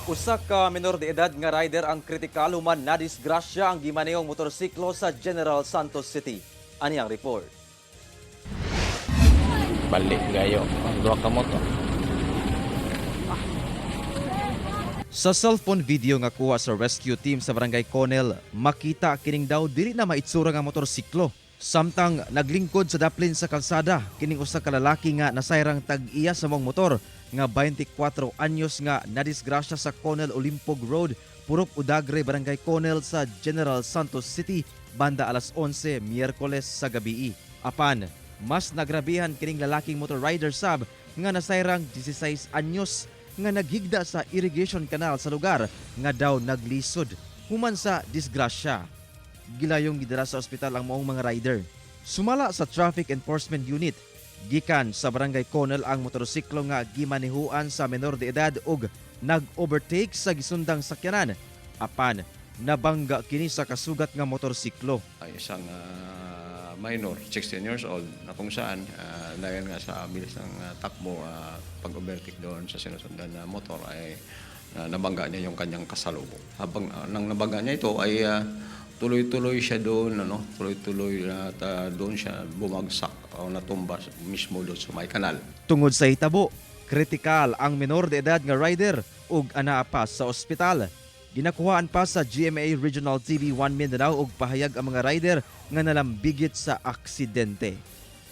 Usa ka menor de edad nga rider ang kritikal human nadisgrasya ang gimanehong motorsiklo sa General Santos City. Ani ang report. Balik gayo ang duha ka motor. Sa cellphone video nga kuha sa rescue team sa Barangay Conel, makita kining daw dili na maitsura nga motorsiklo. Samtang naglingkod sa daplin sa kalsada, kining usa ka lalaki nga nasayrang tag-iya sa maong motor nga 24 anyos nga nadisgrasya sa Conel Olimpog Road, Purok Udagre, Barangay Conel sa General Santos City banda alas 11 Miyerkules sa gabii. Apan, mas nagrabihan kining lalaking motor rider sab nga nasayrang 16 anyos nga naghigda sa irrigation canal sa lugar nga daw naglisod human sa disgrasya. Gilayong gidala sa ospital ang maong mga rider. Sumala sa Traffic Enforcement Unit, gikan sa Barangay Conel ang motorsiklo nga gimanehuan sa menor de edad ug nag-overtake sa gisundang sakyanan. Apan, nabangga kini sa kasugat nga motorsiklo. Ay isang minor, 16 years old, na kung saan, dahil nga sa bilis ng takbo, pag-overtake doon sa sinusundan na motor ay nabangga niya yung kanyang kasalubong. Habang nang nabangga niya ito ay tuloy-tuloy siya doon, ano, tuloy-tuloy at doon siya bumagsak o natumba mismo doon sa may kanal. Tungod sa hitabo, kritikal ang menor de edad nga rider ug anaa pa sa ospital. Ginakuhaan pa sa GMA Regional TV 1 Mindanao og pahayag ang mga rider nga nalambigit sa aksidente.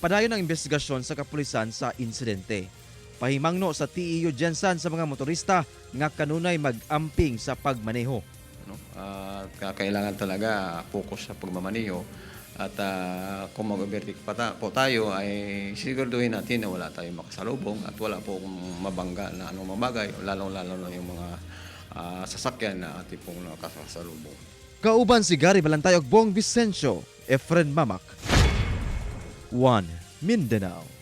Padayon ang investigasyon sa kapulisan sa insidente. Pahimangno sa TEU GenSan sa mga motorista nga kanunay mag-amping sa pagmaneho. No? At kailangan talaga focus sa pagmamaniho at kung mag-overtake po tayo ay siguraduhin natin na wala tayong makasalubong at wala po kung mabangga na anong bagay, lalong-lalo na yung mga sasakyan na ating pong nakasalubong. Kauban si Gary Balantay ug Bong Vicencio, Efren Mamak. 1 Mindanao.